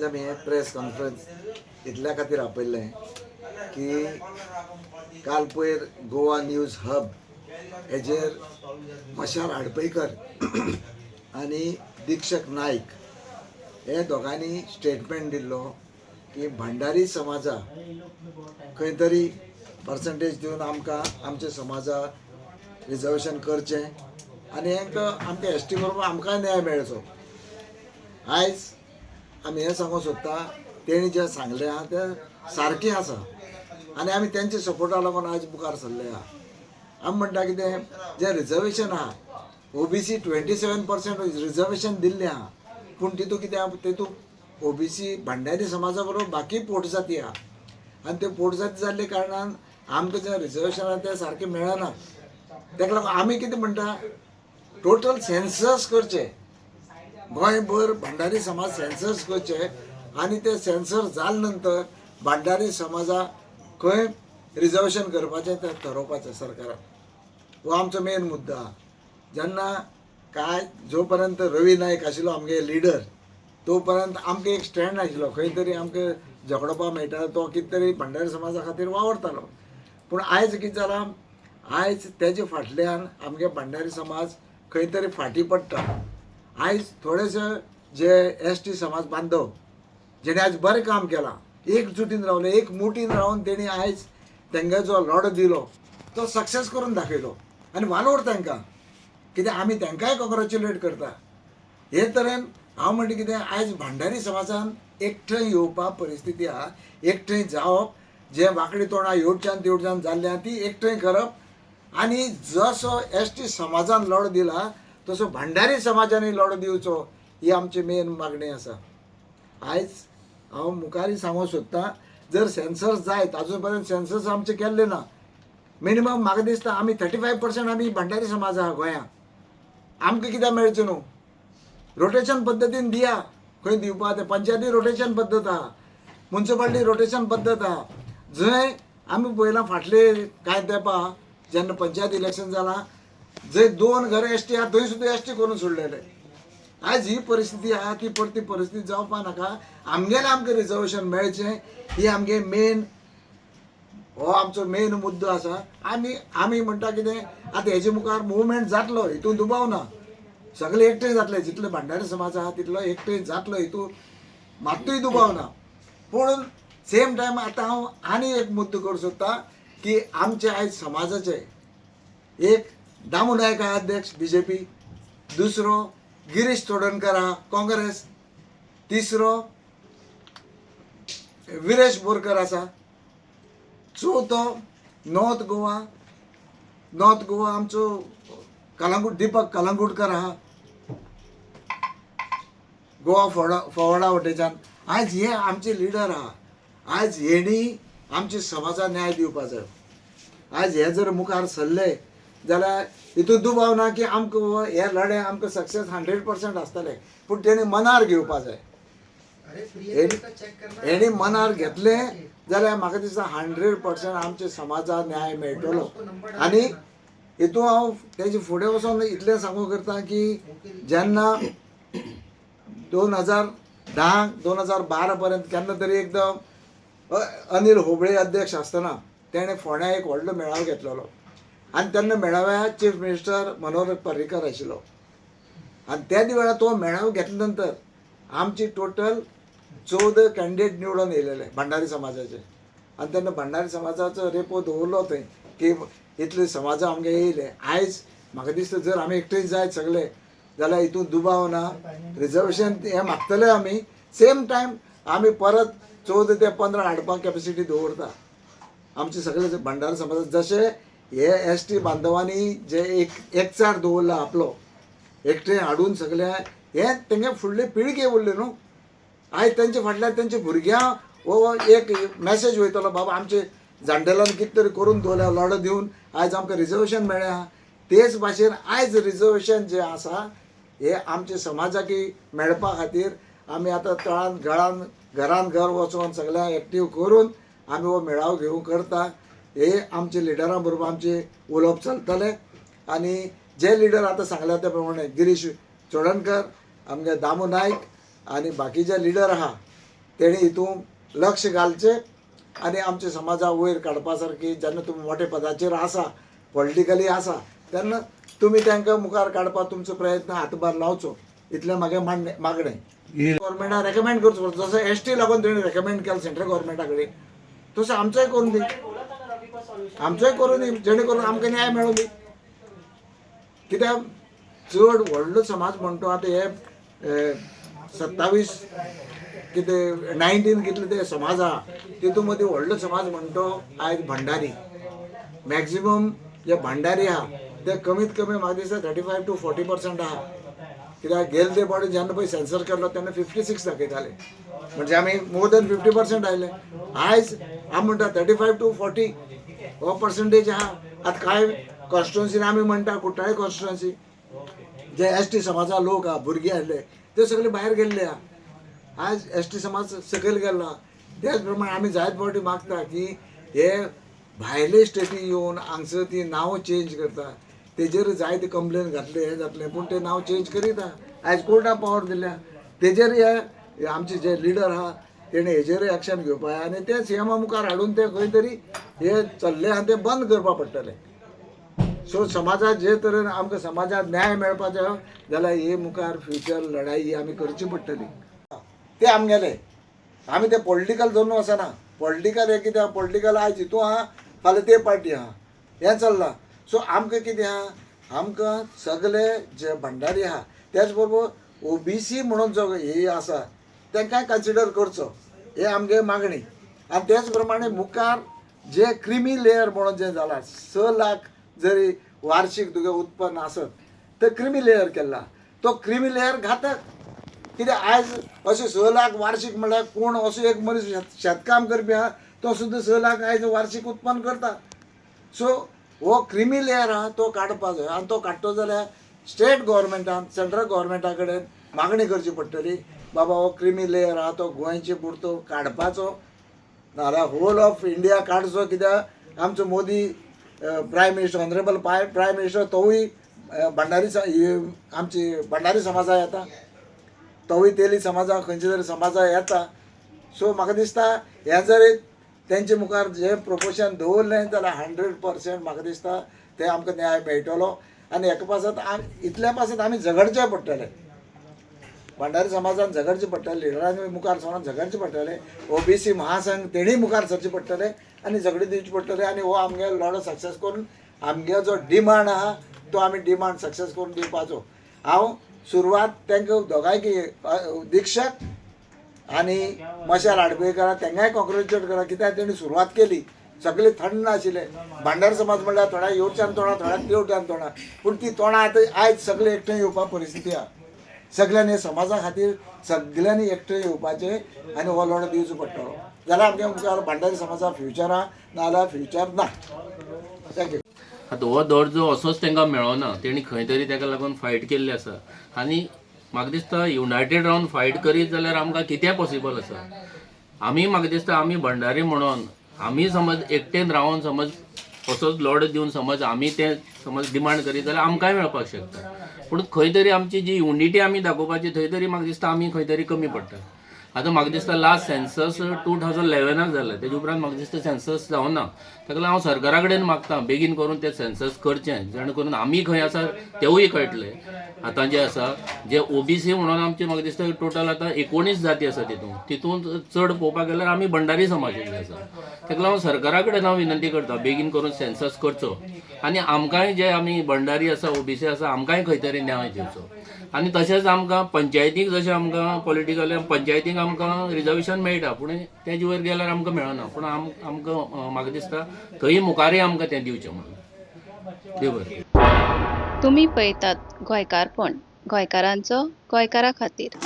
आमी हें press conference इतल्या खातीर आपयल्लें की काल पयर गोवा न्यूज हब हेजेर मशाल आडपयकर आनी दीक्षक नायक हे दोगांनी स्टेटमेंट दिल्लो की भांडारी समाजा खंय तरी पर्संटेज दिवन आमकां आमच्या समाजा रिजर्वेशन करचें आनी हांकां आमकां एस टी बरोबर आमकांय न्याय मेळचो. आयज आमी हें सांगूंक सोदता, तेणी जें सांगलें आहा तें सारकें आसा आनी आमी तेंच्या सपोर्टा लागून आयज मुखार सरले आहा. आमी म्हणटा कितें, जें रिजर्वेशन आहा OBC 27% reservation दिल्लें आहा, पूण तितूंत कितें आहा, तितूंत ओबीसी भांडारी समाजा बरोबर बाकी पोटजाती आहा आनी त्यो पोटजाती जाल्ले कारणान आमकां जें रिजर्वेशन आहा तें सारकें मेळना. ताका लागून आमी कितें म्हणटा, टोटल सेन्सस करचें, गोंयभर भांडारी समाज सेन्सस करचे आनी ते सेन्सस जाले नंतर भांडारी समाजा खंय रिजर्वेशन करपाचें तें थारोवपाचें सरकारान. हो आमचो मेन मुद्दो आहा. जेन्ना काय जो पर्यंत रवी नायक आशिल्लो आमगे लिडर तो पर्यंत आमकां एक स्टँड आशिल्लो, खंय तरी आमकां झगडोवपाक मेळटालो, तो कितें तरी भांडारी समाजा खातीर वावरतालो. पूण आयज कितें जालां, आयज तेजे फाटल्यान आमगे भांडारी समाज खंय तरी फाटीं पडटा. आयज थोडेशे जे एस टी समाज बांधव जेणे आयज बरें काम केलां, एकजुटीन रावले, एक मुठीन रावन तेणी आयज तेंगे जो लढो दिलो तो सक्सेस करून दाखयलो आनी वालोर तांकां, कित्याक आमी तांकांय कॉंग्रेच्युलेट करता. हे तरेन हांव म्हणटा कितें, आयज भांडारी समाजान एकठांय येवपा परिस्थिती आहा, एकठांय जावप, जे वांकडी तोंडां हेवटच्यान तेवटच्यान जाल्ली आहा ती एकठांय करप आनी जसो एस टी समाजान लढो दिला तसो भांडारी समाजानूय लढो दिवचो, ही आमची मेन मागणी आसा. आयज हांव मुखारय सांगूंक सोदतां, जर सेन्सस जायत, आजून पर्यंत सेन्सस आमचें केल्लें ना, मिनिमम म्हाका दिसता आमी 35% आमी भांडारी समाज आहा गोंयांत, आमकां कित्याक मेळचें न्हू? रोटेशन पद्दतीन दिया, खंय दिवपा तें पंचायती रोटेशन पद्दत आहा, मुन्सिपालिटी रोटेशन पद्दत आहा. जंय आमी पळयलां फाटले कांय तेंपा जेन्ना पंचायत इलेक्शन जालां, जंय 2 घर एस टी आहा थंय सुद्दां एस टी करून सोडलेले. आयज ही परिस्थिती आहा ती परती परिस्थिती जावपा नाका. आमगेलें आमकां रिजर्वेशन मेळचें ही आमगे मेन, हो आमचो मेन मुद्दो आसा. आनी आमी म्हणटा कितें, आतां हेजे मुखार मुवमेंट जातलो हितून दुबाव ना, सगळे एकठांय जातले, जितले भांडारी समाज आहा तितलो एकठांय जातलो हितून मात्तूय दुबाव ना. पूण सेम टायम आतां हांव आनी एक मुद्दो करूंक सोदता की आमचे आयज समाजाचे एक दामू नायक आहा अध्यक्ष बीजेपी, दुसरो गिरीश चोडणकर आहा काँग्रेस, तिसरो विरेश बोरकर आसा, चवथो नॉर्थ गोवा, नॉर्थ गोवा आमचो कलंगूट दीपक कलंगूटकर आहा गोवा फोवर्डा वटेच्यान. आयज हे आमचे लिडर आहा, आयज हेणी आमच्या समाजाक न्याय दिवपा जाय. आयज हे जर मुखार सरले जाल्यार हितून दुबाव ना की आमकां हे लढे आमकां सक्सेस 100% आसतले. पूण तेणी मनार घेवपा जाय, हेणी मनार घेतलें जाल्यार म्हाका दिसता 100% आमच्या समाजाक न्याय मेळटलो. आनी हितून हांव तेजे फुडें वचोन इतलें सांगूंक करता की जेन्ना 2010 2012 पर्यंत केन्ना तरी एकदम अनिल होबळे अध्यक्ष आसतना तेणें फोंड्या एक व्हडलो मेळावो घेतलेलो आनी तेन्ना मेळाव्या चीफ मिनिस्टर मनोहर पर्रीकर आशिल्लो आनी त्या वेळार तो मेळावो घेतल्या नंतर आमची टोटल 14 कॅन्डिडेट निवडून येयलेले भांडारी समाजाचे. आनी तेन्ना भांडारी समाजाचो रेपो दवरलो थंय की इतले समाजा आमगे येयले. आयज म्हाका दिसता जर आमी एकठांय जायत सगळे जाल्यार हितून दुबाव ना, रिजर्वेशन हें मागतले आमी. सेम टायम आमी परत 14 ते 15 हाडपाक कॅपेसिटी दवरता आमचे सगळे भांडारी समाजा. जशे हे एस टी बांधवांनी जे एक एकचार दवरला आपलो एकठांय हाडून सगळे हे तेंगे फुडले पिळगे उरले न्हू. आयज तेंचे फाटल्यान तेंच्या भुरग्यांक हो एक मॅसेज वयतलो, बाबा आमचे जाणटेल्यान कितें तरी करून दवरल्या लढो दिवन आयज आमकां रिजर्वेशन मेळ्ळें. तेच भाशेन आयज रिजर्वेशन जें आसा हे आमच्या समाजाक मेळपा खातीर आमी आतां तळान घरान घरान घर वचोन सगळ्यांक एक्टीव करून आमी हो मेळावो घेवंक करता. हे आमचे लिडरां बरोबर आमचें उलोवप चलतलें आनी जे लिडर आतां सांगल्या त्या प्रमाणे गिरीश चोडणकर, आमगे दामू नायक आनी बाकीचे लिडर आहा तेणी हितून लक्ष घालचें आनी आमच्या समाजा वयर काडपा सारकी जेन्ना तुमी मोठ्या पदाचेर आसा, पॉलिटिकली आसा, तेन्ना तुमी तांकां मुखार काडपाक तुमचो प्रयत्न हातभार लावचो, इतलें म्हागे मागणें. गव्हर्मेंटान रेकमेंड करचो पडटा. जसो एस टी लागून तेणी रेकमेंड केलें सेंट्रल गव्हर्मेंटा कडेन, तसो आमचोय करून दी, आमचोय करून दी, जेणे करून आमकां न्याय मेळूं दी. कित्याक चड व्हडलो समाज म्हणटा आतां हे 27 कितें 19 कितले ते समाज आहा, तितून मदीं व्हडलो समाज म्हणटा आयज भंडारी. मॅक्झिमम जे भंडारी आहा ते कमीत कमी म्हाका दिसता 35 to 40% आहा. कित्याक गेले ते फावटी जेन्ना पळय सेन्सस केल्लो तेन्ना 56 दाखयताले, म्हणजे आमी मोर दॅन 50% आयले. आयज आमी म्हणटा 35 टू 40 हो पर्संटेज आहा. आतां कांय कॉन्स्टिट्युन्सीन आमी म्हणटा, कुठ्ठाळे कॉन्स्टिट्युन्सी जे एस टी समाजा लोक आहा, भुरगे आसले ते सगळे भायर गेल्ले आहा. आयज एस टी समाज सकयल गेल्लो आहा. त्याच प्रमाणे आमी जायत फावटी मागता की हे भायले स्टेटी येवन हांगसर ती नांवां चेंज करता, तेजेर जायते कंप्लेन घातले, हें जातलें, पूण ते नांव चेंज करीत आहा. आयज कोर्टान पावर दिल्या तेजेर हे आमचे जे लिडर आहा तेणे हेजेर एक्शन घेवपा जाय आनी ते सीएमा मुखार हाडून ते खंय तरी हे चल्ले आहा ते बंद करपा पडटलें. सो समाजात जे तरेन आमकां समाजात न्याय मेळपाचो जाल्यार ही मुखार फ्युचर लढाई ही आमी करची पडटली. ते आमगेले आमी ते पॉलिटिकल धरून वचना. पॉलिटिकल हे कितें, पॉलिटिकल आयज हितू आहा, फाल्यां ते पार्टी आहा, हें चल्लां. सो आमकां कितें आहा, आमकां सगले जे भंडारी आहा, त्याच बरोबर ओबीसी म्हणून जो हे आसा तांकांय कन्सिडर करचो, हे आमगे मागणी. आनी तेच प्रमाणे मुखार जे क्रिमी लेयर म्हणून जें जालां, 6 लाख जरी वार्षीक तुगे उत्पन्न आसत तर क्रिमी लेयर केल्ला, तो क्रिमी लेयर घातक. कित्याक आयज अशें 6 लाख वार्षीक म्हणल्यार कोण असो एक मनीस शेतकाम करपी आहा तो सुद्दां 6 लाख आयज वार्षीक उत्पन्न करता. सो हो क्रिमी लेयर आहा तो काडपा जाय आनी तो काडटलो जाल्यार स्टेट गव्हर्मेंटान सेंट्रल गव्हर्मेंटा कडेन मागणी करची पडटली, बाबा हो क्रिमी लेयर आहा तो गोंयचे पुरतो काडपाचो, नाजाल्यार होल ऑफ इंडिया काडचो. कित्याक आमचो Modi prime minister, honourable prime minister, तोवूय भंडारी आमची भंडारी समाजा येता, तोवूय तेली समाजा खंयच्या तरी समाजा येता. सो म्हाका दिसता हें जर एक तेंचे मुखार जे प्रोपोशन दवरलें जाल्यार 100% म्हाका दिसता ते आमकां न्याय मेळटलो. आनी हेका पासत इतल्या पासत आमी झगडचें पडटलें, भंडारी समाजान झगडचें पडटलें, लिडरांनी मुखार सरोन झगडचें पडटलें, ओबीसी महासंघ तेणी मुखार सरचें पडटलें आनी झगडी दिवचें पडटलें. आनी हो आमगे लढो सक्सेस करून आमगे जो डिमांड आहा तो आमी डिमांड सक्सेस करून दिवपाचो. हांव सुरवात तांकां दोगांयकी, दीक्षक आनी मशाल आडपयकारा, तेंकांय कॉंग्रेच्युलेट करा, कित्याक तेणी सुरवात केली. सगळे थंड आशिल्ले. भांडार समाज म्हणल्यार थोड्या येवच्यान तोंडां, थोड्या तेवट्यान तोंडां, पूण ती तोंडां आतां आयज सगळे एकठांय येवपा परिस्थिती आहा. सगळ्यांनी समाजा खातीर सगळ्यांनी एकठांय येवपाचें आनी हो लढो दिवचो पडटलो, जाल्यार आमच्या मुखार भांडारी समाजा फ्युचर आहा, नाजाल्यार फ्युचर ना. Thank you. आतां हो दर्जो असोच तांकां मेळोना, तेणी खंय तरी ताका लागून फायट केल्ली आसा. आनी म्हाका दिसता युनायटेड रावन फायट करीत जाल्यार आमकां कितें पॉसिबल आसा. आमी म्हाका दिसता आमी भंडारी म्हणून आमी समज एकटेन रावन समज असोच लढो दिवन समज आमी तें समज डिमांड करीत जाल्यार आमकांय मेळपाक शकता. पूण खंय तरी आमची जी युनिटी आमी दाखोवपाची, थंय तरी म्हाका दिसता आमी खंय तरी कमी पडटा. आतां म्हाका दिसता लास्ट सेन्सस 2011आक जालें, तेजे उपरांत म्हाका दिसता सेन्सस जावना. ताका लागून हांव सरकारा कडेन मागता, बेगीन करून ते सेन्सस करचें, जेणे करून आमी खंय आसा तेवूय कळटलें. आतां जे आसा जे ओबीसी म्हणून आमचे म्हाका दिसता टोटल आतां 19 जाती आसा, तितून तितून चड पळोवपाक गेल्यार आमी भंडारी समाजाचे आसा. ताका लागून सरकारा कडेन हांव विनंती करता, बेगीन करून सेन्सस करचो आनी आमकांय जे आमी भंडारी आसा, ओबीसी आसा, आमकांय खंय तरी न्याय दिवचो. आनी तशेंच आमकां पंचायतीक जशें आमकां पॉलिटिकल पंचायतीक आमकां रिजर्वेशन मेळटा, पूण तेजे वयर गेल्यार आमकां मेळना. पूण आमकां म्हाका दिसता थंय मुखारय आमकां तें दिवचें म्हणून. देव बरें करूं. तुमी पळयतात गोंयकारपण, गोंयकारांचो गोंयकारा खातीर.